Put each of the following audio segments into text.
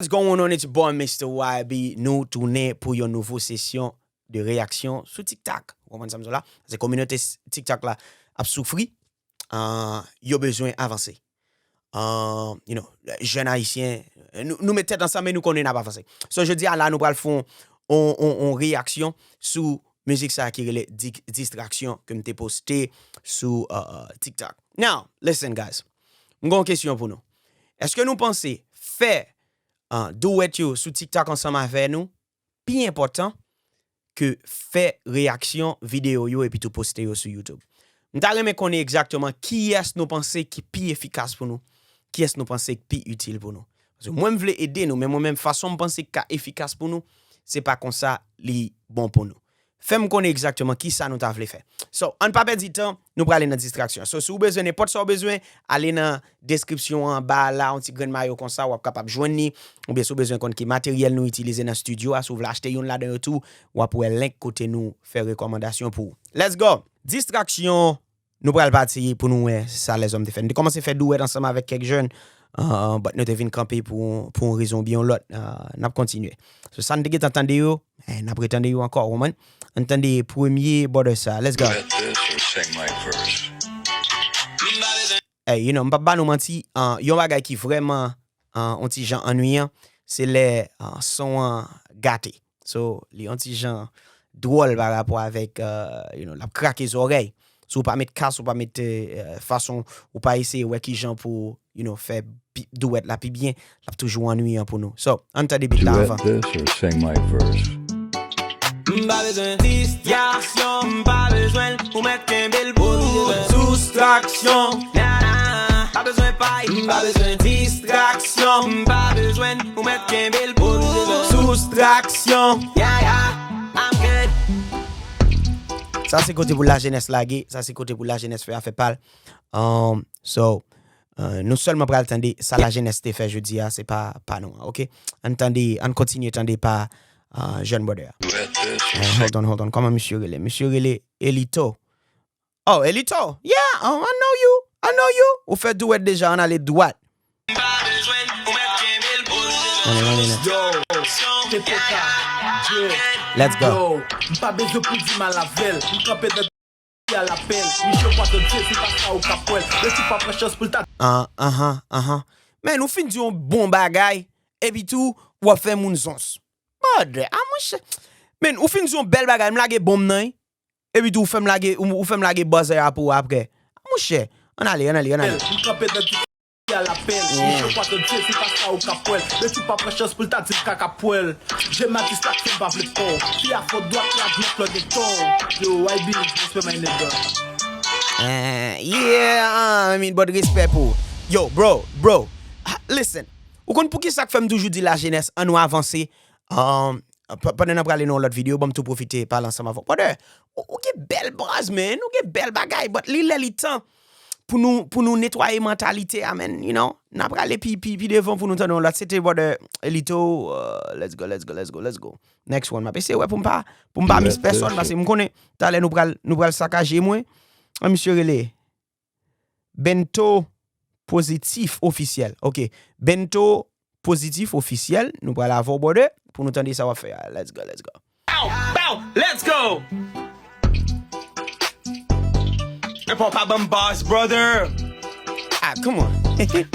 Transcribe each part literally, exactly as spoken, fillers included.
What's going on? It's your boy Mister Y B. Nou tounen pou yon nouvo sesyon de reyaksyon sou TikTok. Ou konprann sa m di w la? Se kominote s- TikTok la ap soufri. Ah, yo bezwen avanse. Ah, you know, jèn ayisyen, nou, nou met tèt ansanm e nou konnen n ap avanse. So, jodi a la, nou pral fè yon, yon, yon, yon reyaksyon sou mizik sa ki rele Di- Distraksyon ke m te poste sou uh, TikTok. Now, listen, guys. M gen yon kesyon pou nou. Èske nou panse fè uh, duet yo sou TikTok ansanm avè nou pi enpòtan ke fè reyaksyon videyo yo epi tou poste yo sou YouTube? M ta renmen konnen egzakteman kiyès nou panse ki pi efikas pou nou, kiyès nou panse ki pi itil pou nou. Paske mwen, m vle ede nou, men mwen menm, fason m panse ki ka efikas pou nou, se pa konsa li bon pou nou. Fè m konnen egzakteman kisa nou ta vle fè. So, ann pa pèdi tan, nou prale nan distraksyon. So, si w bezwen nenpòt sa w bezwen, ale nan deskripsyon anba la, yon ti grenn mayo konsa, w ap kapab jwenn li. Oubyen si w bezwen konn ki materyèl nou itilize nan estidyo a, si w vle achte youn ladan yo tou, w ap wè link kote nou fè rekòmandasyon pou ou. Let's go! Distraksyon, nou pral pati pou nou wè sa lèzòm te fè. Nou te kòmanse fè duet ansanm avèk kèk jèn, uh, but nou te vin kanpe pou, pou yon rezon oubyen yon lòt. Uh, n ap kontinye. So, sa n te gentan tande yo, eh, n ap retande yo ankò, ou konprann? Ann tande premye brother sa. Let's go. Duet this or sing my verse. Hey, you know, m p ap ba nou manti, uh, yon bagay ki vrèman uh, yon ti jan annuyan, se lè uh, son an gate. So, li yon ti jan dwòl pa rapò avèk, uh, you know, l ap krake zòrèy. Si w pa met kas, ou pa met uh, fason, ou pa eseye wè ki jan pou, you know, fè pi- duet la pi byen, l ap toujou annuyan pou nou. So, ann tande beat la Duet avan. This or sing my verse. M pa bezwen distraksyon, m pa bezwen ou mèt kenbe l pou soustraksyon. Na, na, pa bezwen pay, m pa bezwen distraksyon, m pa bezwen ou mèt kenbe l pou soustraksyon. Yeah, yeah, I'm good. Sa se kote pou lajenès lage, sa se kote pou lajenès fè afè pa l. Um, so, uh, nou sèlman pral tande sa lajenès te fè jodi a, se pa, pa nou an, oke? Ann tande, ann kontinye tande pa uh, jèn brother a. Duet this or Eh, sing hold on, hold on. Kòman misye rele? Misye rele Elito. Oh, Elito. Yeah, oh, I know you. I know you. Ou fè duet deja, ann ale dwat. Ann ale, ann ale. Yo, se poka. Yeah. Let's go. Yo, m pa bezwen pou di mal avè l. M kanpe nan a lapèl. Misye pwa tande se pa sa ou ka pwèl. Resi pa pran chans pou l ta Ah, anhan, anhan. Men, ou fin di yon bon bagay, epi tou, w ap fè moun zons. Brother, ah, monchè. Men, ou fin di yon bèl bagay, m lage bonm nan, wi. Epi tou, ou fè m lage, ou, ou fè m lage buzzer a pou ou apre. Ah, monchè, ann ale, ann ale, ann ale. Ou kanpe nan ti a lapèl. Misye pwa tande se pa sa ou ka pwèl. Resi pa pran chans pou l ta di l kaka pwèl. Je m a distraksyon, m pa vle kò w. Fi a fò dwat la, glòk lòt de tò w. Yo, Y B, respè my nigga. Eh, yeah, I mean, but respè pou ou. Yo, bro, bro. Ah, listen. Ou konn poukisa k fè m toujou di lajenès, ann nou avanse? Um, pa- pandan n ap prale nan yon lòt videyo, ban m tou pwofite pale ansanm avè w. Brother, ou, ou gen bèl bars, man. Ou gen bèl bagay, but li lè li tan pou nou, pou nou netwaye mantalite a, man, you know. N ap prale pi, pi, pi devan pou nou tande yon lòt. Se te brother Elito, uh, let's go, let's go, let's go, let's go. Next one. M ap eseye wè pou m pa, pou m pa miss pèsòn, paske m konnen talè nou pral, nou pral sakaje mwen. An misye rele Bento Pozitif Ofisyèl. Ok. Bento Pozitif Ofisyèl. Nou pral avè w, brother, pou nou tande sa w ap fè a. Let's go, let's go. Bow, bow, let's go. Epa w pa ban m bars, brother. Ah, come on.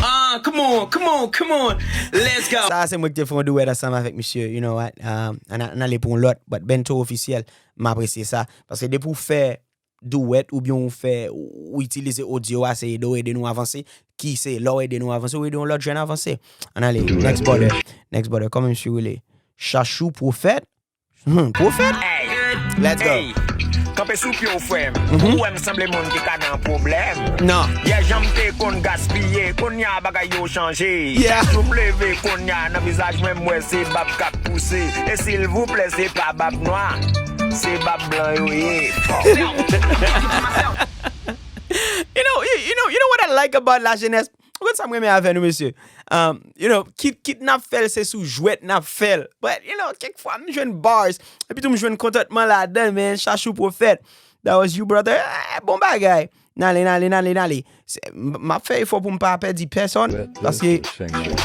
Ah, come on, come on, come on. Let's go. Sa a se mwen ki te fè yon duet ansanm avèk misye, you know what? Um, ann a- ann ale pou yon lòt, but Bento Ofisyèl, m apresye sa. Paske depi w fè duet oubyen w fè, w itilize odyo a, se ede w ede nou avanse. Ki se lè w ede nou avanse, w ede yon lòt jèn avanse. Ann ale, next brother. Next brother, kòman misye rele? Chachou Pwofèt? Hmm, Pwofèt? Let's go. Kanpe sou pye w, frè m. Ou wè m sanble moun ki ka nan pwoblèm. Non. Yè jan m te konn gaspiye, kounye a bagay yo chanje. Yeah. Chachou m leve kounye a, nan vizaj mwen m wè se bab k ap pouse. E silvouplè, se pa bab nwa, se bab blan yo ye. Fuck. You know, you, you know, you know what I like about la jeunesse? Ou konn sa m renmen avè nou, mesye? Um, you know, kit, kit n ap fè l, se sou jwèt n ap fè l. But, you know, kèk fwa m jwenn bars, epi tou m jwenn kontantman ladan, man. Chachou Pwofèt. That was you, brother. Eh, bon bagay. N ale, n ale, n ale, n ale. Se- m- M ap fè efò pou m pa pèdi pèsonn, paske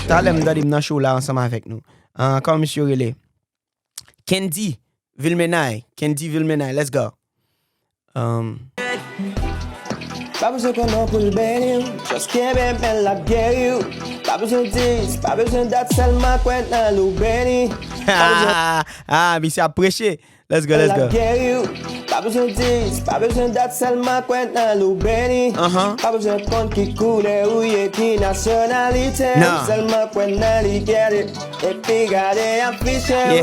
talè m tande m nan show la ansanm avèk nou. Ah, kòman misye rele? Kendy Vilmenay. Kendy Vilmenay, let's go. Um, Pa bezwen konnen pou l beni w, just kenbe men l ap geri w. Pa bezwen dis, pa bezwen dat, sèlman kwè nan li w beni. Ah, misye ap preche. Let's go, let's go. Pa bezwen dis, pa bezwen dat, sèlman kwè nan li w beni. Pa bezwen konn ki koulè ou ye, ki nasyonalite ou, sèlman kwè nan li, gade. Epi gade afiche ou.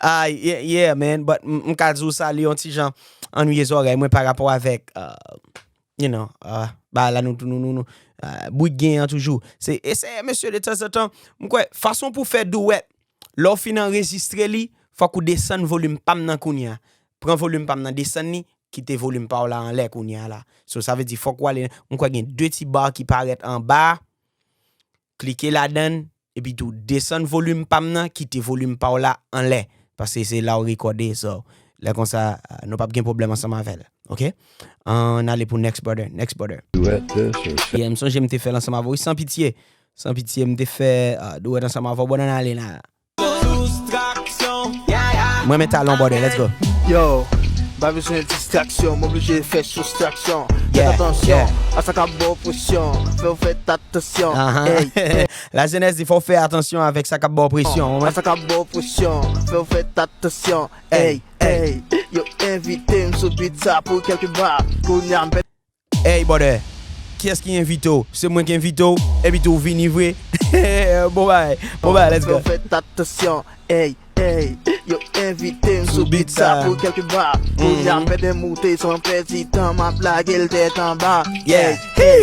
Ah, yeah, yeah, man. But m ka di w sa, li yon ti jan annuiye zòrèy mwen pa rapò avèk, uh, you know, uh, bagay la nou, nou, nou, nou, uh, bri k genyen an toujou. Se eseye, mesye, de tanzantan. M kwè, fason pou fè duet, lè w fin anrejistre li, fòk ou desann volim pa m nan kounye a. Pran volim pa m nan, desann li, kite volim pa w la anlè kounye a la. So, sa vle di, fòk ou ale, m kwè gen de ti ba ki parèt anba, klike ladan l, epi tou desann volim pa m nan, kite volim pa w la anlè. Paske se la w rekòde, so, lè konsa, nou p ap gen pwoblèm ansanm avè l. Ok? Ann ale pou next, brother. Next, brother. Yeah, m sonje m te fè l ansanm avè w. Wi, san pitye. San pitye, m te fè, uh, duet ansanm avè w. Bon, ann ale la. Mwen men talon, brother. Let's go. Yo, m pa bezwen distraksyon, m oblije fè soustraksyon. Fèt atansyon a sa k ap ba w presyon, fè w fèt atansyon. Ey, Lajenès di fò w fè atansyon avèk sa k ap ba w presyon. A sa k ap ba w presyon, fè w fèt atansyon. Ey, ey, yo envite m sou beat sa pou kèlke ba. Kounye a m pèdi. Ey, brother, kiyès ki envite w? Se mwen ki envite w, epi tou w vini vre. Bon bagay, bon bagay, let's go. Fè w fèt atansyon, ey, ey, yo envite m sou beat sa pou kèlke ba. Kounye a m pèdi moute san pèdi tan, m ap lage l tèt anba. Ey, ey.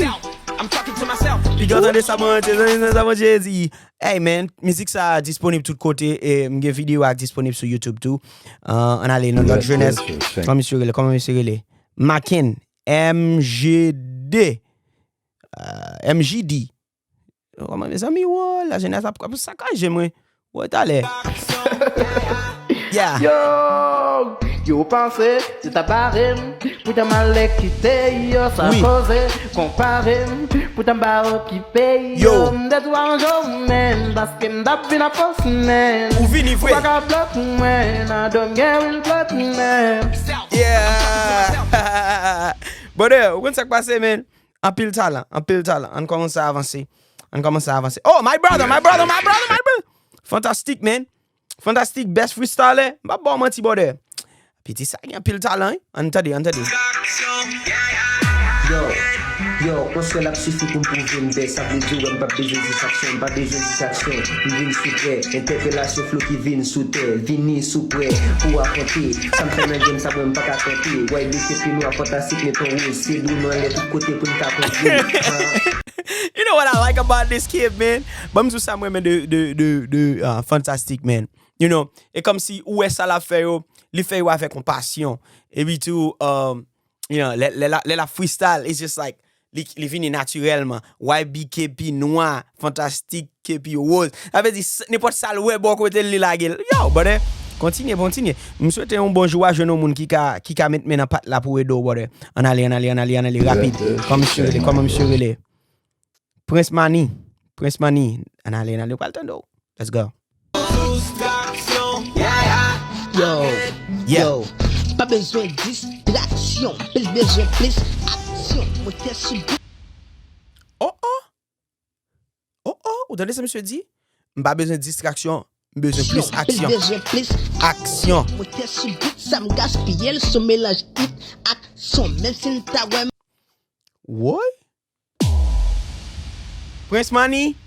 Piga w tande sa, bon, tande sa, bon, Jezi. Ey, man, mizik sa disponib tout kote, e m gen videyo a disponib sou YouTube tou. Ann ale nan lòt jenès. Kòman misye rele? Kòman misye rele? Maken, M G D. Euh, M J D. Kòman, mezanmi, wo, lajenès ap, ap sakaje mwen. Wo, talè. Yeah. Yo, yo panse se ta bare m, poutan m ale kite yo, sa koze konpare m, poutan m pa okipe yo. M te tou aranje w, men, paske m t ap vin ap fòs, men. Ou vini vre. Ou pa ka blòk mwen, nan do m gen real plot, men. Yeah. Brother, ou konn sa k pase, men? Anpil talan, anpil talan. Ann kòmanse avanse. Ann kòmanse avanse. Oh, my brother, my brother, my brother, my brother. Fantastic, man. Fantastic, best freestyler. M p ap ba w manti, brother. Piti sa gen anpil talan, wi. Ann tande, ann tande. Yo, yo, on sèl ap sifi pou m pwouve m bèst. Sa vle di wè m p ap bezwen distraksyon, m pa bezwen distraksyon. M vin sou trè, entèpelasyon flo ki vin sou tè. Vini sou prè pou afwonte. Sa m fè nan game sa mwen m pa ka konte. Wè, bese pi nwa, fantastik, neton woz. Se dou nou anlè tout kote pou n ka kontre. You know what I like about this kid, man? Ban m di w sa m renmen de, de, de, de uh, Fantastic, man. You know, e kòmsi ou wè sa l ap fè yo, li fè yo avèk yon pasyon. Epi tou, um, you know, lè, lè, lè l ap freestyle, it's just like, li, li vini natirèlman. Y B K P nwa, Fantastic K P woz. Sa vle di, nenpòt sa l wè bò kote l, li lage l. Yo, brother, kontinye, kontinye. M swete yon bon jou w a jwenn yon moun ki ka, ki ka met men nan pat la pou ede w, brother. Ann ale, ann ale, ann ale, ann ale, rapid. Kòman misye rele, kòman misye rele? Prince Money. Prince Money. Ann ale, ann ale, ou pral tande w. Let's go. Yo, yo, pa bezwen distraksyon, plis bezwen plis aksyon. Mwen te sou beat. Oh oh. Oh oh, ou tande sa misye di? M pa bezwen distraksyon, m bezwen plis aksyon. Plis bezwen plis aksyon. Mwen te sou beat, sa m gaspiye l sou melanj hit ak son, menm si n ta wè m. Woy. Prince Money,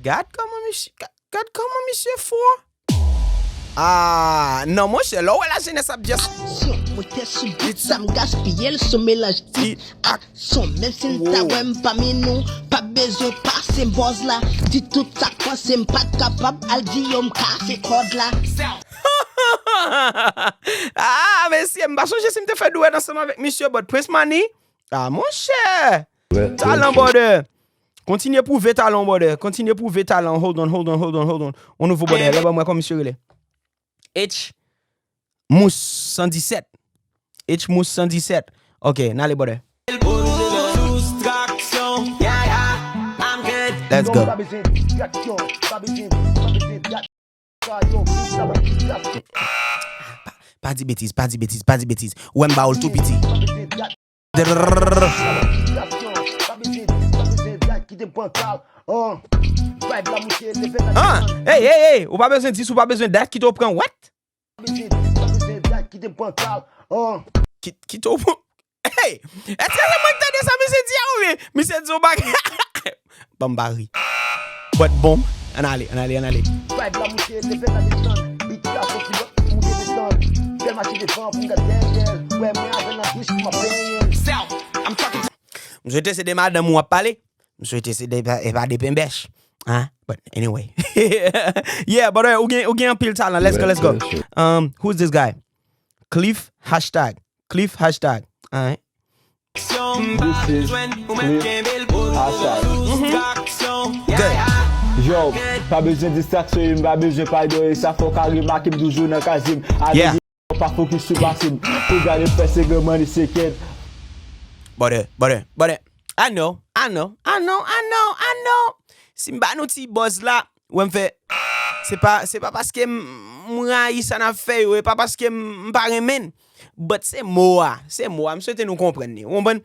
gad kòman misye, gad, gad kòman misye fò. Ah, non, monchè, lè w wè lajenès ap just. Aksyon, mwen te sou beat, sa m gaspiye l sou melanj hit ak son. Menm si n ta wè m pami nou, p ap bezwen pase bòz la. Di tout sa k panse m pa t kapab, al di yo m kase kòd la. Ah, mesye, m pa sonje si m te fè duet ansanm avèk misye, but Prince Money, ah, monchè. Talan, brother. Kontinye pwouve talan, brother. Kontinye pwouve talan. Hold on, hold on, hold on, hold on. On nouvo, brother. Lè ban mwen kòman misye rele. H Mous san disèt. H Mous san disèt. Ok, n ale, brother. Let's go. Pa, pa di betiz, pa di betiz, pa di betiz. Ou wè m ba ou l tou piti. Ah, hey, hey, hey, ou pa bezwen dis, ou pa bezwen dat, kite w pran what? Ki, kite w pran. Hey! Èske se mwen k tande sa misye di a oubyen misye di yon bagay? Ban m pa ri. But bon, ann ale, ann ale, ann ale. Vibe la moute, leve la desann. Beat la fò kilòt, moute desann. Fè mache devan pou m gad dèyè l. Wè mwen avè l nan douch pou m ap benyen l. M swete se de madanm ou ap pale. M swete se de, e pa de penbèch. Hein? But anyway. Yeah, brother, ou gen, ou gen anpil talan. Let's go, let's go. Um, who's this guy? Cliff hashtag. Cliff hashtag. Alright. This is Cliff hashtag. Good. Yo, pa bezwen distraksyon, m pa bezwen pardon, e sa fò w ka remake m toujou nan kazi m. Yeah. Pa fokis sou pase m. Pou gade fè se granmann se kèt. Brother, brother, brother. I know, I know, I know, I know, I know. Si m ba nou ti buzz la, wè m fè. Se pa, se pa paske m, m rayi sa n ap fè yo, e pa paske m, m pa renmen n. But se mo a, se mo a. M swete nou konprann li. Ou konprann?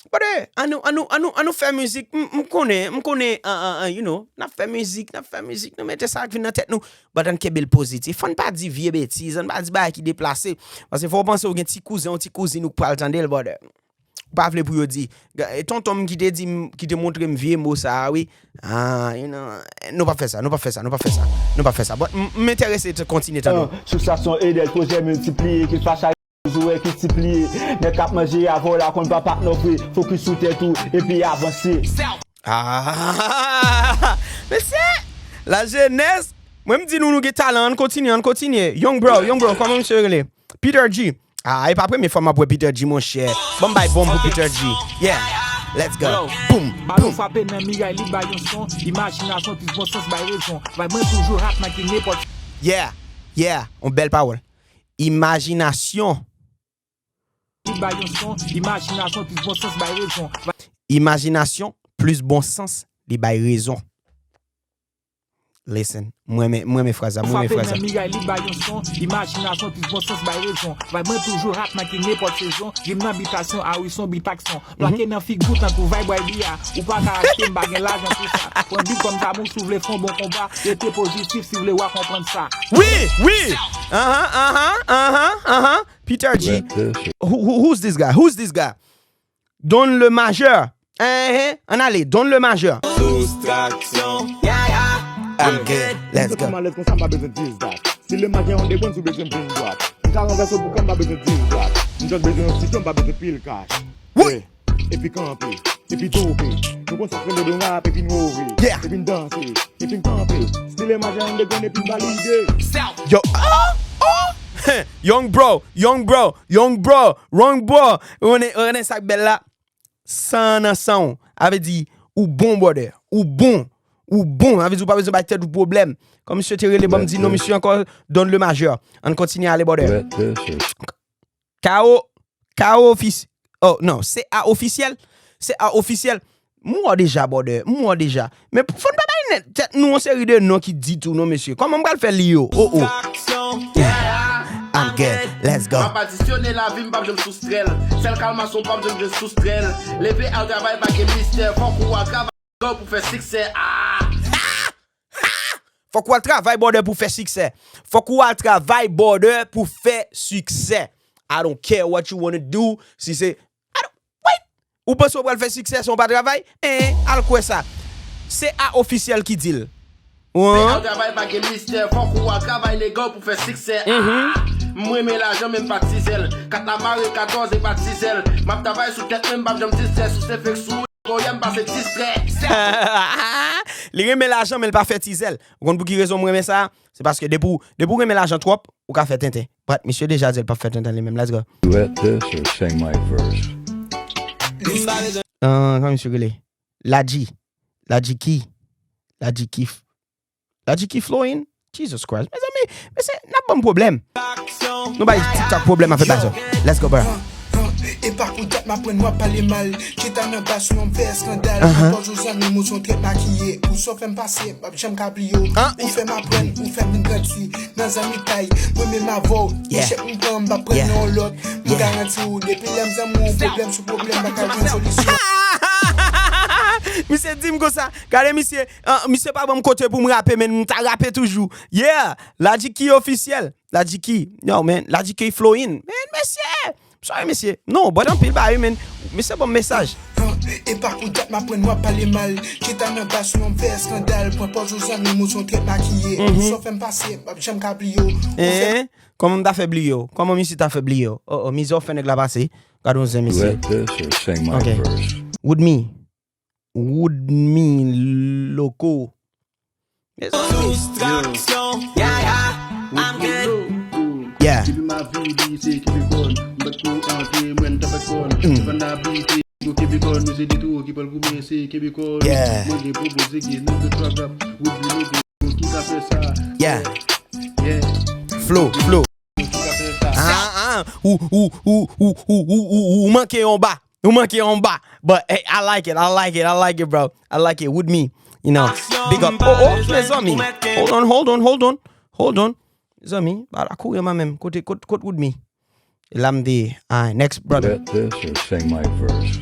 Brother, ann nou, ann nou, ann nou, ann nou fè mizik. M, m konnen, m konnen, an, an, an, you know, n ap fè mizik, n ap fè mizik, nou mete sa k vin nan tèt nou. But ann kenbe l pozitif. Fò n pa di vye betiz, ann pa di bagay ki deplase. Paske fò w panse w gen ti kouzen, yon ti kouzin ou k pral tande l, brother. Ou pa vle pou yo di. Ga-, e tonton m ki te di m, ki te montre m vye mo sa a, wi. Ah, you know, nou pa fè sa, nou pa fè sa, nou pa fè sa, nou pa fè sa. But m, m enterese te kontinye tande w. Sou sa son Edel pwojè miltipliye ki fache. Ou wè ki ti pliye. Nèg k ap manje avè w la konn pa patnè w vre. Fokis sou tèt ou epi avanse. Ah, mesye, la jeunesse. Mwen m di nou, nou gen talan, ann kontinye, ann kontinye. Young bro, young bro, kòman misye rele? Peter G. Ah, e pa premye fwa m ap wè Peter G, monchè. Ban m bay bonm pou Peter G. Yeah, let's go. Boom, boom. Balon frape nan miray, li bay yon son. Imajinasyon plis bon sans bay rezon. Vibe mwen toujou hot nan ki nenpòt. Yeah, yeah, yon bèl pawòl. Imajinasyon. Li bay yon son, imajinasyon plis bon sans bay rezon. Imajinasyon plis bon sans li bay rezon. Listen, mwen renmen, mwen renmen fraz la, mwen renmen fraz la. Frape nan miray, li bay yon son, imajinasyon plis bon sans bay rezon. Vibe mwen toujou hot nan ki nenpòt sezon. Rim nan bitasyon, a wi son bitaksyon. Plake nan figi w tankou vibe Y B A. Ou pa ka achte m, pa gen lajan pou sa. Pran beat kòm sa, move si w vle fè yon bon konba. Rete pozitif si w vle w a konprann sa. Wi, wi. Anhan, anhan, anhan, anhan. Peter G. Who, who, who's this guy? Who's this guy? Don le Majeur. Enhen, ann ale, Don le Majeur. Soustraksyon. Yeah, yeah. I'm good. Let's go. Mwen alèz konsa, m pa bezwen dis dat. Si le maten yon dekonn, si w bezwen m vin dwat. M ka ranvèse w boukan, m pa bezwen dis dat. M just bezwen yon ti tan, m pa bezwen pil kach. Woy! Yeah. Epi kanpe, epi dope. Nou konn sa k rele don rap, epi nou ove. Yeah. Epi n danse, epi n kanpe. Style majan de grenn, epi n valide. Yo, oh, oh. Young bro, young bro, young bro, wrong bro. Ou konnen, ou konnen sa k bèl la? San nan san w. A vle di, ou bon, brother. Ou bon. Ou bon. A vle di, ou pa bezwen bay tèt ou pwoblèm. Kòm misye te rele, ban m di non misye ankò, Don le Majeur. Ann kontinye ale, brother. K O, K O ofis-, oh, non, C A ofisyèl. C A ofisyèl. M wè w deja, brother. M wè w deja. Men fò n pa bay nèt tèt nou yon seri de non ki di tou, non, mesye. Kòman m pral fè li yo? Oh, oh. I'm good. Let's go. M ap adisyone lavi m, p ap janm soustrè l. Sèl kalmasyon, p ap janm janm soustrè l. Leve al travay, pa gen mistè. Fòk ou al travay pou fè siksè. Ah! Fòk ou al travay, brother, pou fè siksè. Fòk ou al travay, brother, pou fè siksè. I don't care what you wanna do. Si se, I don't, wait. Ou panse ou pral fè siksè san w pa travay? En, al kwè sa. C A ofisyèl ki di l. Wi. Al travay, pa gen mistè. Fòk ou al travay, nèg, pou fè siksè. Ah! M renmen lajan, men m pa tizè l. Kat la mare katòz, e pa tizè l. M ap travay sou tèt mwen, m p ap janm distrè. Sou se fèk sou. Li renmen lajan, men l pa fè tizè l. Ou konn pou ki rezon m renmen sa? Se paske depi w, depi w renmen lajan twòp, ou ka fè tenten. But misye deja di l p ap fè tenten li menm. Let's go. Duet this or sing my verse? Ah, kòman misye rele? Ladji. Ladji ki? Ladji ki? Ladji ki Florin? Jesus Christ. Mezanmi, mesye, n ap ban m pwoblèm. Nou bay TikTok pwoblèm avèk bagay sa. Let's go, bro. E pa pou dat m aprann w ap pale mal. Chita nan bas ou ann fè eskandal. Pran pòz ou zanmi m, ou se yon trèt makiye. Pou sa w fè m pase, m p ap janm ka bliye w. Ou fè m aprann, ou fè m vin grandi. Nan zanmitay, mwen menm avè w. Echèk m pran, m p ap pran nan yon lòt. M garanti w, depi lè m zanmi w, pwoblèm sou pwoblèm, m pa ka jwenn solisyon. Misye di m konsa, gade misye, ah, misye pa ban m kote pou m rape, men m ta rape toujou. Yeah! Ladjiki ofisyèl. Ladjiki. Yo, man. Ladjiki flow in. Man, mesye. Sorry, mesye. Non, but anpil bagay, man. Mesye ban m mesaj. E pa pou dat m aprann w ap pale mal. Chita nan bas ou ann fè eskandal. Pran pòz ou zanmi m, ou se yon trèt makiye. Sa w fè m pase, m p ap janm ka bliye w. Ou fè m... Kòman m ta fè bliye w? Kòman misye ta fè bliye w? Oh, oh, mizè w fè nèg la pase. Gade yon zen, mesye. Let this or sing my verse. Woodme. Woodme Loco. Mezanmi. Soustraksyon, yeah, yeah, I'm good. Yeah. Yeah. Flow, flow. Ah, ah, ou, ou, ou manke yon ba. Ou manke yon ba. But hey, I like it, I like it, I like it, bro. I like it. Woodme, you know. Big up. Oh, oh, mezanmi. Hold on, hold on, hold on. Hold on. Mezanmi, ba la kouri mwen menm. Kote, kot, kot Woodme? E la m te, ah, next brother. Let this or sing my verse.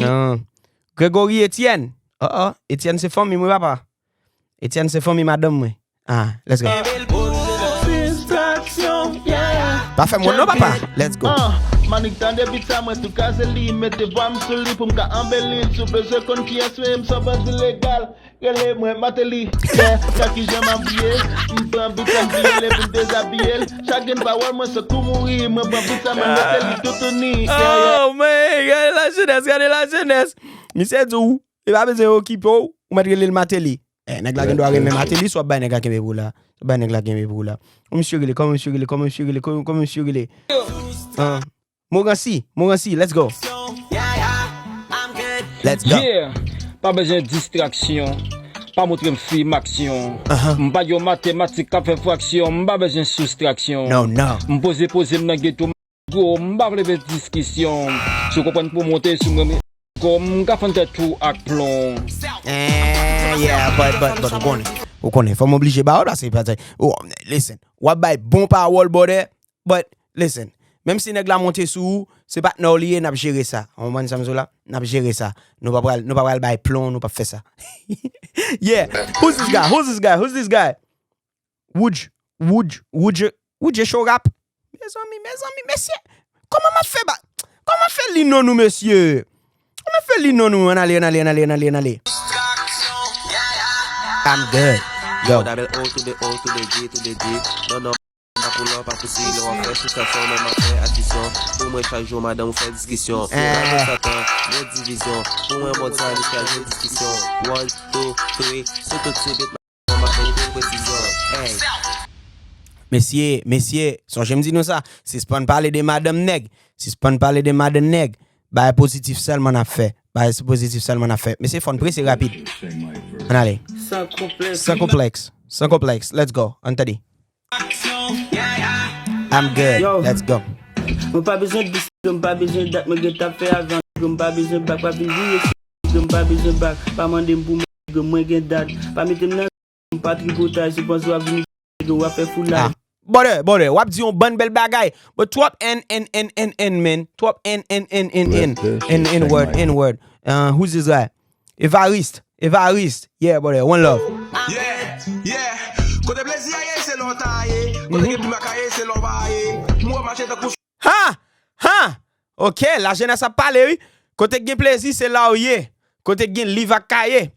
Ah. Gregory Etienne. Uh, uh, Etienne se fanmi mwen, papa. Etienne se fanmi madanm mwen. Ah, let's go. Pa fè m wont non, papa. Let's go. Ah, Manik tande beat sa, mwen tou kaze li, mete vwa m sou li pou m ka anbeli. Si w bezwen konn kiyès mwen, m se yon bandi legal. Rele mwen Martelly. Yeah, sa kijan m abiye. M pran beat sa, m pliye l epi m dezabiye l. Chak grenn pawòl mwen se kou mouri. Mwen pran beat sa, mwen mete li toutouni. Yeah, yeah. Oh, man, gade lajenès, gade lajenès. Misye di w, li pa bezwen okipe w, ou mèt rele l Martelly. Eh, nèg la gen dwa renmen Martelly, si w ap bay nèg la kenbe pou w la. Si w ap bay nèg la kenbe pou w la. Kòman misye rele, kòman misye rele, kòman misye rele, kòman, kòman misye rele? Ah. Morancy, Morancy, let's go. Let's go. Yeah, pa bezwen distraksyon. Pa montre m fim aksyon. Uh-huh. M pa yon matematik k ap fè fraksyon. M pa bezwen soustraksyon. No, no. M poze poze m nan geto. Gwo, m pa vle vin diskisyon. Si w konprann pou monte sou mwen, m ka fann tèt ou ak plon. Eh, yeah, but, but, but, ou konnen. Ou konnen, fò m oblije ba w la, se pa, oh, listen, w ap bay bon pawòl, brother, but, listen, menm si nèg la monte sou ou, se patnè w li ye, n ap jere sa. Ou konprann sa m di w la? N ap jere sa. Nou pa pral, nou pa pral bay plon, nou p ap fè sa. Yeah, who's this guy? Who's this guy? Who's this guy? Woodj, Woodj, Woodj, Woodj Show Rap. Mezanmi, mezanmi, mesye. Kòman m ap fè ba, kòman m ap fè li non nou, mesye? Kòman m ap fè li non nou? Ann ale, ann ale, ann ale, ann ale, ann ale. I'm good. Yo. Tabèl O to the O to the G to the G. Non, non. Pa pou lò, pa pou si, lè w ap fè sou sa, sa w menm ap fè adisyon. Pou mwen, chak jou, madanm ou fè diskisyon. Pou mwen, bon satan, bon divizyon. Pou mwen, bon sa, li chaje diskisyon. One, two, three, sou tout se bit. Mesye, mesye, sonje m di nou sa, sispann pale de madanm nèg, sispann pale de madanm nèg, bagay pozitif sèlman n ap fè, bagay pozitif sèlman n ap fè. Mesye, fò n prese rapid. Ann ale. San konplèks. San konplèks, san konplèks, let's go, ann tande. I'm good, let's go. Mwen pa bezwen dis, m pa bezwen dat, mwen gentan fè avan, m pa bezwen bak, pa vin vire, m pa bezwen bak, pa mande m pou mwen, mwen gen dat, pa mete m nan M pa tripotay, si w panse w ap vini, w ap fè foulay. Ah. Brother, brother, w ap di yon bann bèl bagay. But twòp N, N, N, N, N, man. Twòp N, N, N, N, N, N, N word, N word. Uh, who's this guy? Evariste, Evariste. Yeah, brother, one love. Yeah, yeah. Kote plezi a ye, se lè w ta ye. Kote gen plim ak kaye, se lè w pa ye. M wè w mache tankou... Ha! Ha! Ok, lajenès ap pale, wi. Kote k gen plezi, se la w ye. Kote k gen liv ak kaye,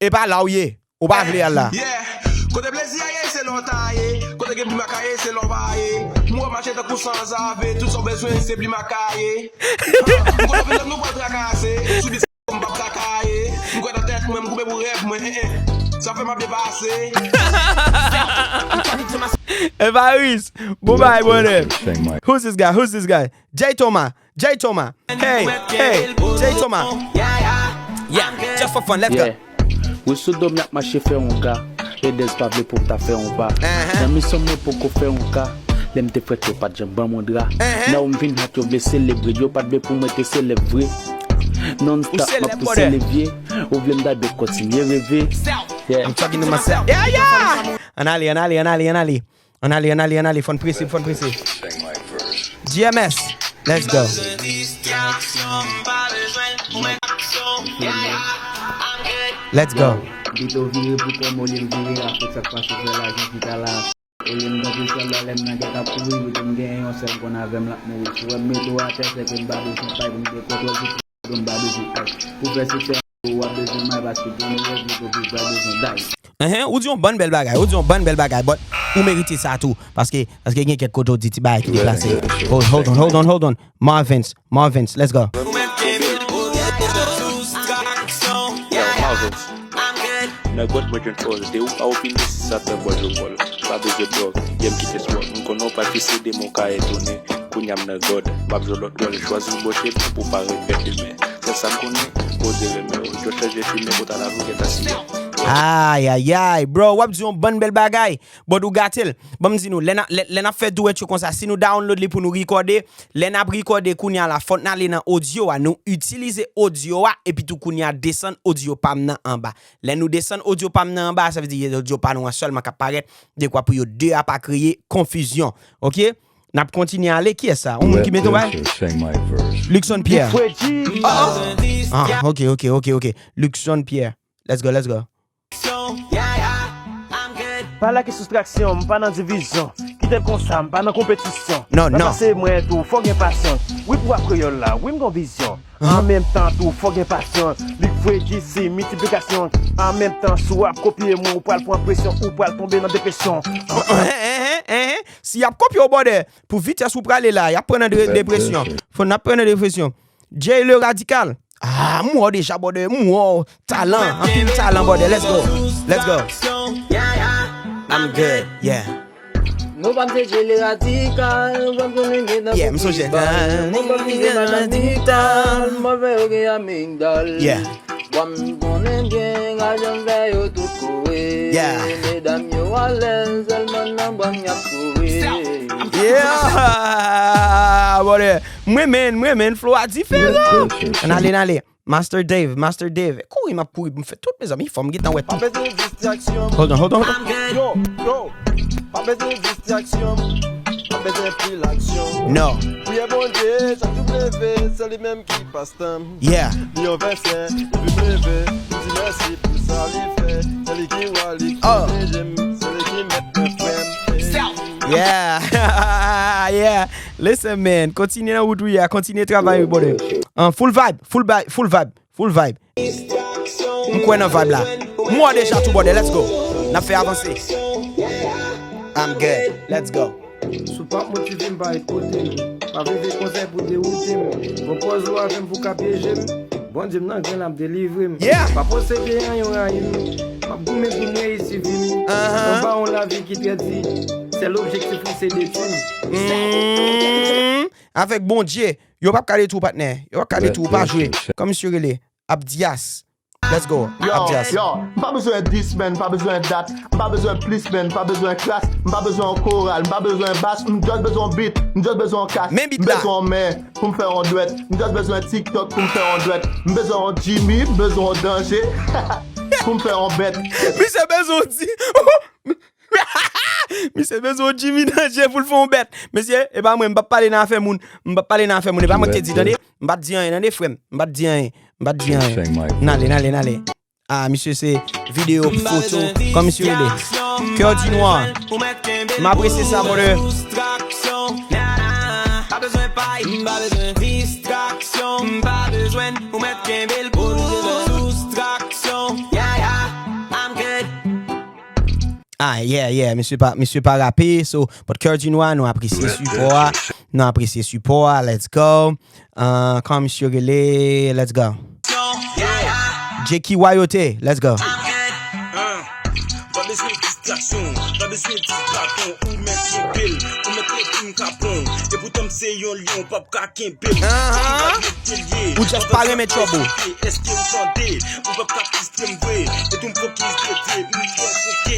e pa la w ye. Ou pa vle al la. Yeah. Kote plezi a ye, se la w ta ye. Kote gen plim ak kaye, se la w pa ye. M wè w mache tankou sanzave. Tout sa w bezwen, se plim ak kaye. M konnen w vin tann nou pral trakase. Sou bis m p ap takaye. M kwè nan tèt mwen, m koupe pou rèv mwen. Eh, eh. Sa fè m ap depase. Evariste, bon bagay, brother. Who's this guy? Who's this guy? Jay Thomas. Jay Thomas. Hey, hey, Jay Thomas. Yeah, just for fun, let's go. Yeah. Wi, sou do m y ap mache fè yon ga. E Dez pa vle pou m ta fè yon pa. Uh-huh. Nan misyon mwen poko fè yon ka. Lè m te frèt yo pa t janm ban m yon dra. Nan ou m vin hot yo vle selebre. Yo pa t vle pou mwen te selèb vre. Non stop m ap pouse levye. Ou vle m dabe kontinye reve. Yeah. I'm talking to myself. Yeah, yeah. Ann ale, ann ale, ann ale, ann ale. Ann ale, ann ale, ann ale. Fò n prese, fò n prese. G M S, let's go. Let's go. Bito vire pou kòm olye m vire la, tout sa k pase fè lajan chita la. Olye m tankou sòlda lè m nan gèt ap kouri, bito m genyen yon sèl konn avè m l ap mouri. Si w wè m mete w atè, se ke m pa bezwen pay pou m gen kontwòl sou kò m, pa bezwen pay. Pou fè siksè, w ap bezwen may paske gen yon rèv, bito vire pa bezwen day. Enhen, ou di yon bann bèl bagay, ou di yon bann bèl bagay, but ou merite sa tou. Paske, paske gen kèk kote ou di ti bagay ki deplase. Hold, hold on, hold on, hold on. Marvins, Marvins, let's go. Yo, Marvins. Nèg bòt mwen jwenn fòs de ou pa opine si sa fè bòt yo bòl. Pa bezwen dòmi, yè m kite swòl. M konnen w pral fese de mwen w ka etone. Kounye a m nan gòd, m ap jwe lòt wòl. Chwazi bò chemen pou pa regrèt demen. Sèl sa m konnen, poze renmen w. Jò chanje chimen pou ta lavi w gen ta siyen. Ayayay, bro, w ap di yon bann bèl bagay. But ou gate l. Ban m di nou, lè n ap, lè, lè n ap fè duet yo konsa, si nou download li pou nou rekòde, lè n ap rekòde kounye a la, fòk n ale nan odyo a, nou itilize odyo a, epi tou kounye a desann odyo pa m nan anba. Lè nou desann odyo pa m nan anba, sa vle di odyo pa nou an sèlman k ap parèt, dekwa pou yo de a pa kreye konfizyon. Oke? N ap kontinye ale. Kiyès sa? Yon moun ki mete yon bay? Luckson Pierre. Ah, ok, ok, ok, ok. Luckson Pierre. Let's go, let's go. Pa lage soustraksyon, m pa nan divizyon. Kite l konsa, m pa nan konpetisyon. Non, non. Nan pase mwen tou, fò gen pasyon. Wi, pou rap kreyòl la, wi, m gon vizyon. An menm tan tou, fò gen pasyon. Lik vre ki si miltiplikasyon. An menm tan, si w ap kopye mwen, ou pral pran presyon, ou pral tonbe nan depresyon. Si y ap kopye w, brother, pou vitès ou prale la, y ap pran nan de-, depresyon. Fò n ap pran nan depresyon. Jay le Radical. Ah, m wè w deja, brother. M wè w. Talan. Anpil talan, brother. Let's go. Let's go. I'm good. Yeah. Non pa m se Jay le Radikal, w ap konnen gen nan Yeah, m sonje. Mwen pa m se Madan Digital, mwen fè yo gen amigdal. Yeah. Bwa m konnen byen, rajan m fè yo tout kouri. Yeah. Medam yo alèz, sèlman nan bwa m y ap kouri. Yeah! Brother, m renmen, m renmen, flow a diferan. Ann ale, ann ale. Master Dave, Master Dave. Kouri m ap kouri pou m fè tout, mezanmi, fò m gentan wè tout. Pa bezwen distraksyon. Hold on, hold on, hold on. Yo, yo. Pa bezwen distraksyon. Pa bezwen pil aksyon. No. Priye Bondye, chak jou m leve, se li menm ki pastan m. Yeah. Li yon vèsè, epi m leve, m di mèsi pou sa li fè. Se li ki wa, li ki pwoteje m, se li ki mèt mwen, frè m. Yeah. Yeah. Listen, man. Kontinye nan wout ou ye a. Kontinye travay, brother. Uh, full vibe, full vibe, full vibe, full vibe. M kwè nan vibe la. M wè deja tou, brother. Let's go. N ap fè avanse. I'm good. Let's go. Si w p ap motive m, pa ekoute m. Pa vle vye konsèy pou dewoute m. Bon pòz ou avè m pou ka pyeje m. Bondye m nan grenn ap delivre m. Yeah. Pa posede anyen w rayi m. M ap goumen pou m reyisi vi m. Uh-huh. Anba yon lavi ki trè di. Sèl objektif ou se detwi m. Mm. Avèk Bondye, yo p ap ka detwi w, patnè. Yo p ap ka detwi w, pa jwe. Kòm misye rele, Abdias. Let's go. Yo, Abdias. Yo, m pa bezwen dis, man, m pa bezwen dat, m pa bezwen plis, man, m pa bezwen klas, m pa bezwen yon koral, m pa bezwen bas, m just bezwen yon beat, m just bezwen yon kas, men beat m la. Bezwen yon men pou m fè yon dwèt, m just bezwen TikTok pou m fè yon dwèt, m bezwen yon Jimmy, m bezwen yon Danje pou m fè yon bèt. Misye bezwen yon di. Misye bezwen yon Jimmy Danje pou l fè yon bèt. Mesye, e pa mwen, m p ap pale nan afè moun. M p ap pale nan afè moun. E pa mwen ki te di, tande. M pa t di anyen, tande, frè m. M pa t di anyen. M pa t di anyen. N ale, n ale, n ale. Ah, misye se videyo pou foto. Kòman misye rele? Cœur du Noir. M apresye sa, brother. Pa bezwen pay, m pa bezwen distraksyon, m pa bezwen ou mèt kenbe l pou soustraksyon. Yeah, yeah, I'm good. Ah, yeah, yeah, misye pa, misye pa rape, so, but Cœur du Noir, nou apresye sipò a, nou apresye sipò a, let's go. Uh, kòman misye rele, let's go. Jackie Wayote, let's go. Pa bezwen distraksyon, pa bezwen distraksyon, ou mèt kenbe l, ou mèt mete m kapon, epoutan m se yon lyon, p ap ka kenbe m. Ou just pa renmen trouble. Èske ou tande? Ou p ap ka distre m vre. E tou m fokis de Dye, m trè foke.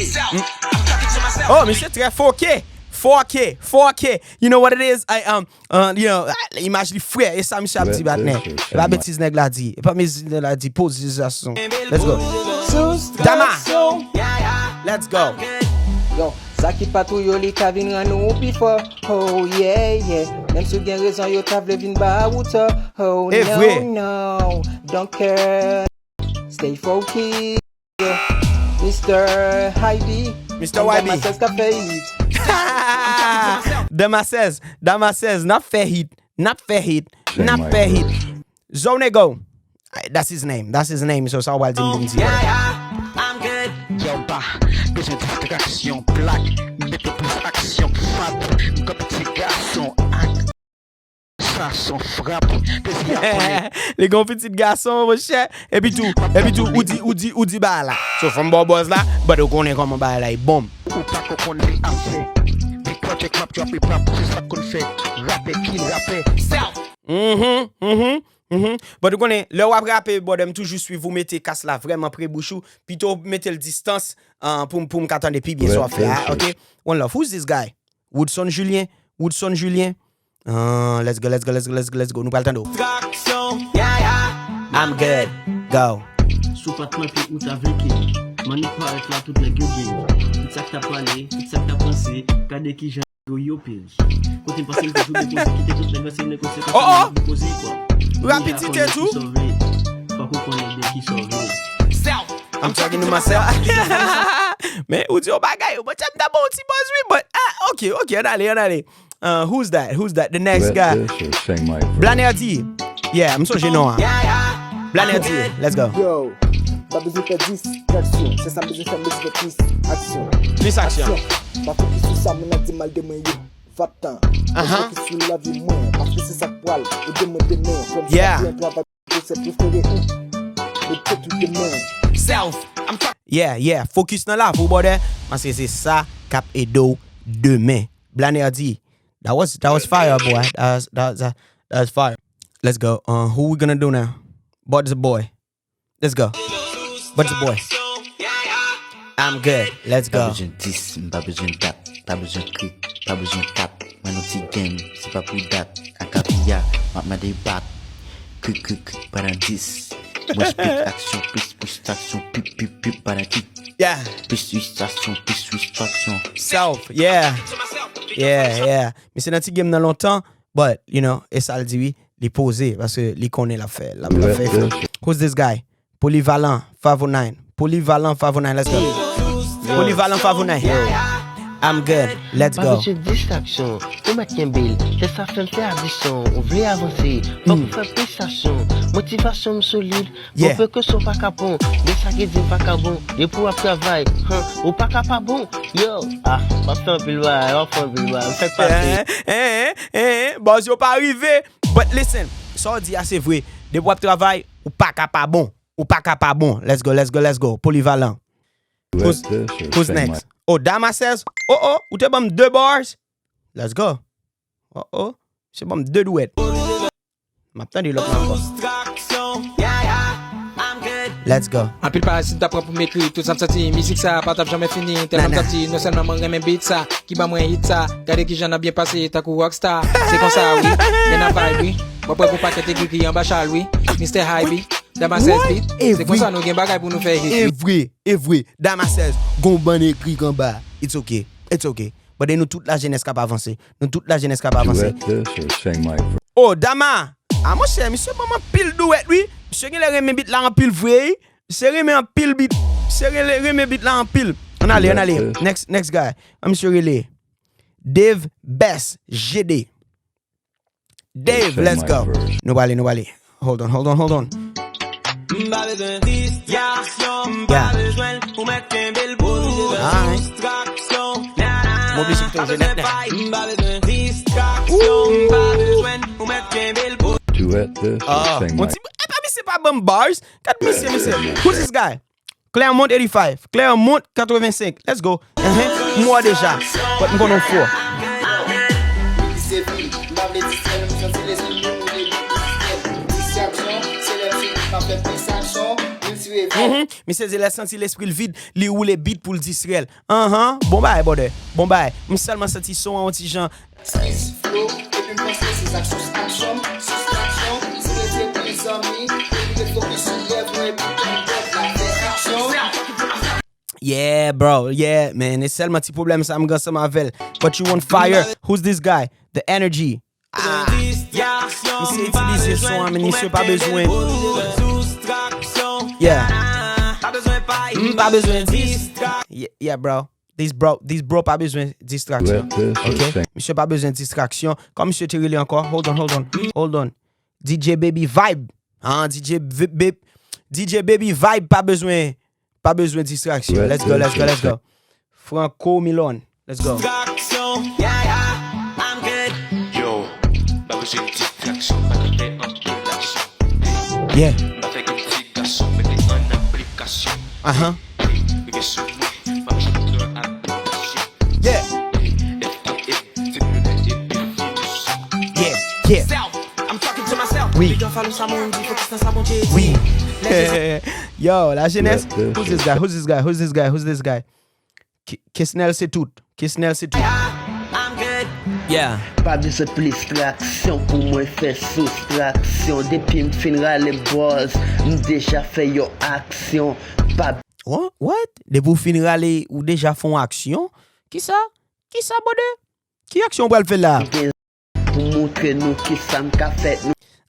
Oh, misye trè foke. Four K, four K. You know what it is? I, um, uh, you know, ah, imaj li frè. E sa misye ap di, patnè. E pa betiz nèg la di. E pa betiz nèg la di. Poze sa son. Let's go. Dama. Let's go. Yo, sa ki pa tou yo, li ka vin rann ou pi fò. Oh yeah, yeah. Menm si w gen rezon, yo ta vle vin ba ou tò. Oh no, no. Don't care. Stay focused. Mister Hybe. Mister Hybe. Damasèz k ap fè hit. Damasèz, Damasèz, n ap fè hit, n ap fè hit, n ap fè hit. Zo Nego. That's his name, that's his name, so sa w pral di m pou m di. Yo, pa bezwen distraksyon, plak, mete plis aksyon, fat, m konn ti gason, ak. Sa son frap, plezi a konnen. Li gon pitit gason, monchè. Epi tou, epi tou, ou di, ou di, ou di bagay la. So, fò m ba w buzz la, but ou konnen kòman bagay la e bonm. Ou pa ko konn li ap fè. Big project m ap trape pap, se sa k konn fè. Rapè kill rapè. Self. Mhm, mhm, mhm. But ou konnen, lè w ap rape, brother, m toujou swiv ou mete kas la vrèman pre bouch ou. Pito w mete l distans, ah, pou, pou m ka tande pi byen sa w ap fè a, ok? One love. Who's this guy? Woodson Julien, Woodson Julien. Ah, let's go, let's go, let's go, let's go, let's go. Nou pral tande w. Distraction, yeah, yeah. I'm good. Go. Si w pa t manke ou ta vle ke. Mannik parèt la tout nèg yo gen. Tout sa k t ap pale, tout sa k t ap panse, gade kijan yo yo pil. Kote m pase m toujou depoze, kite tout nèg ranse nèg konsekans yo depoze kwa. Rapidite tou. Fòk ou konnen de kisa w vle. I'm talking to myself. Men ou di yon bagay, ou mwen tchè m ta ba w ti buzz wi, but ah, ok, ok, ann ale, ann ale. Uh, who's that? Who's that? The next guy. Blanerdy. Yeah, m sonje non an. Blanerdy, let's go. Yo, pa bezwen fè distraksyon. Se sa m bezwen fè, m bezwen fè plis aksyon. Plis aksyon. Pa fokis sou sa moun ap di mal de mwen yo. Va tan. Mwen fokis sou lavi mwen, paske se sa k pral ede mwen demen. Kòm sa byen travay pou se prefere ou. Mete tou demen. Self. Yeah, yeah. Fokis nan lavi w, brother. Paske se sa k ap ede w demen. Blanerdy. That was, that was fire, boy. That was, that was, that was fire. Let's go. Uh, who we gonna do now? Buds the boy. Let's go. Buds the boy. I'm good. Let's go. Pa bezwen dis, m pa bezwen dat. Pa bezwen krik, pa bezwen kat. Mwen nou ti gang, se pa pou dat. Akapia, m ap mande bat. Krik, krik, krik, pa nan dis. Mwen spit aksyon, plis, plis aksyon, pip, pip, pip, pa nan kik. Yeah. Plis distraksyon, plis distraksyon. Self, yeah. Yeah, yeah. Misye nan ti game nan lontan, but, you know, e sa l di wi, li poze, paske li konnen l ap fè, l ap, l ap fè efò. Who's this guy? Polyvalent, Favonine. Polyvalent, Favonine, let's go. Polyvalent, Favonine. I'm good, let's go. Pa bezwen distraksyon, ou mèt kenbe l. Se sa fè m fè adisyon, ou vle avanse, fòk ou fè plis aksyon. Motivasyon m solid, Bon, prekosyon pa ka pran, gen sa ki di m pa ka bon, depi w ap travay, han, ou pa ka pa bon. Yo, ah, w ap fè anpil bagay, w ap fè anpil bagay, m fèk pase. Eh, eh, eh, eh, buzz yo pa rive. But listen, sa w di a se vre. Depi w ap travay, ou pa ka pa bon. Ou pa ka pa bon. Let's go, let's go, let's go. Polyvalent. Who's, who's next? Oh, Damasèz. Oh, oh, ou te ban m de bars. Let's go. Oh, oh. Se ban m de dwèt. M ap tande lòt la ankò. Let's go. Anpil parazit m ta pran pou m ekri. Tout sa m santi, mizik sa pa t ap janmen fini. Tèlman m santi, non sèlman mwen renmen beat sa ki ban mwen hit sa. Gade kijan n ap byen pase tankou rockstar. Se konsa wi, men n ap vibe wi. Mwen prè pou pakèt egri ki anba chal wi. Mister Hybe, Damasèz beat. Se konsa nou gen bagay pou nou fè hit wi. E vre, e vre. Damasèz, gon bann egri anba. It's okay. It's okay. But nou tout lajenès k ap avanse. Nou tout lajenès k ap avanse. Oh, Dama! Ah, monchè, misye ban m anpil dwèt, wi. Misye genlè renmen beat la anpil vre, wi. Misye renmen anpil beat. Misye rele, renmen beat la anpil. Ann ale, ann ale. Next, next guy. An misye rele Dave Best, G D. Dave, let's go. Nou prale, nou prale. Hold on, hold on, hold on. M pa bezwen distraksyon, m pa bezwen l, ou mèt kenbe l pou ou. Alright. Distraksyon, m oblije kite w jwe nèt, nèt. M pa bezwen distraksyon, m pa bezwen l, ou mèt kenbe l pou ou. Ah, on ti, epa misye pa ban m bars. Gad misye, mesye. Who's this guy? Clermont eighty-five. Clermont eighty-five. Let's go. Enhen. M wè w deja. But m konnen w fò. Mhm. Misye di lè santi lespri l vid, li woule beat pou l distrè l. Anhan, bon bagay, brother. Bon bagay. M sèlman santi son an yon ti jan. Skills, flow, epi m panse se sa k sous aksyon, sous aksyon, se rete pli zanmi, epi te fokis sou rèv mwen, epi tout lòt la fè aksyon. Yeah, bro, yeah, man. E sèlman ti pwoblèm sa m gen ansanm avè l. But you on fire. Who's this guy? The energy. Ah. Misye itilize son an, men misye pa bezwen. Yeah. M pa bezwen dis. Yeah, yeah, bro. This bro, this bro pa bezwen distraksyon. Ok? Misye pa bezwen distraksyon. Kòman misye te rele ankò? Hold on, hold on, hold on. D J Baby Vibe. Ah, D J V- Babe- D J Baby Vibe pa bezwen, pa bezwen distraksyon. Let's go, let's go, let's go. Franco Milon. Let's go. Distraksyon, yeah, yeah, I'm good. Yo, pa bezwen distraksyon, pa bezwen anpil aksyon. Yeah. Pa fè gen ti gason, mete an aplikasyon. Aha. Rete sou mwen, pa bezwen pran aplikasyon. Yeah. F K M, se pou nou mete definisyon. Yeah, yeah. Self, I'm talking to myself. Oui. Yo, la jeunesse. Who's this guy? Who's this guy? Who's this guy? Who's this guy? K- Kesnel se tout. Kesnel se tout. Yeah. Pa bezwen plis traksyon pou mwen fè soustraksyon. Depi m fin rale bòz, m deja fè yon aksyon. Pa What? What? Depi w fin rale, ou deja fè yon aksyon? Kisa? Kisa, brother? Ki aksyon w pral fè la? Gen pou montre nou kisa m ka fè.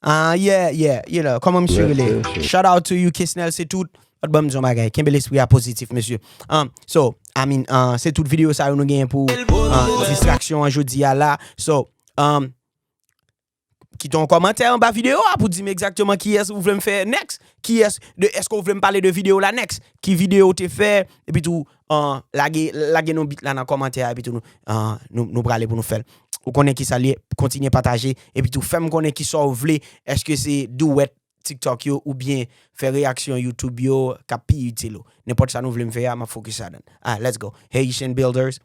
Ah, yeah, yeah, you know, kòman misye rele? Shout out to you, Kesnel, se tout. Lòt ban m di yon bagay, kenbe lespri a pozitif, mesye. Um, so, I mean, uh, se tout videyo sa yo nou genyen pou uh, distraksyon an jodi a la. So, um, kite yon kòmantè anba videyo a pou di m egzakteman kiyès ou vle m fè next. Kiyès, de, èske w vle m pale de videyo la next? Ki videyo w te fè? Epi tou, uh, lage, lage nou bit la nan kòmantè a, epi tou nou, uh, nou, nou prale pou nou fè l. Ou konnen kisa l ye, kontinye pataje, epi tou fè m konnen kisa w vle, èske se duet TikTok yo oubyen fè reyaksyon YouTube yo k ap pi itil ou. Nenpòt sa nou vle m fè a, m ap fokis ladan. Ah, let's go. Haitian Builders.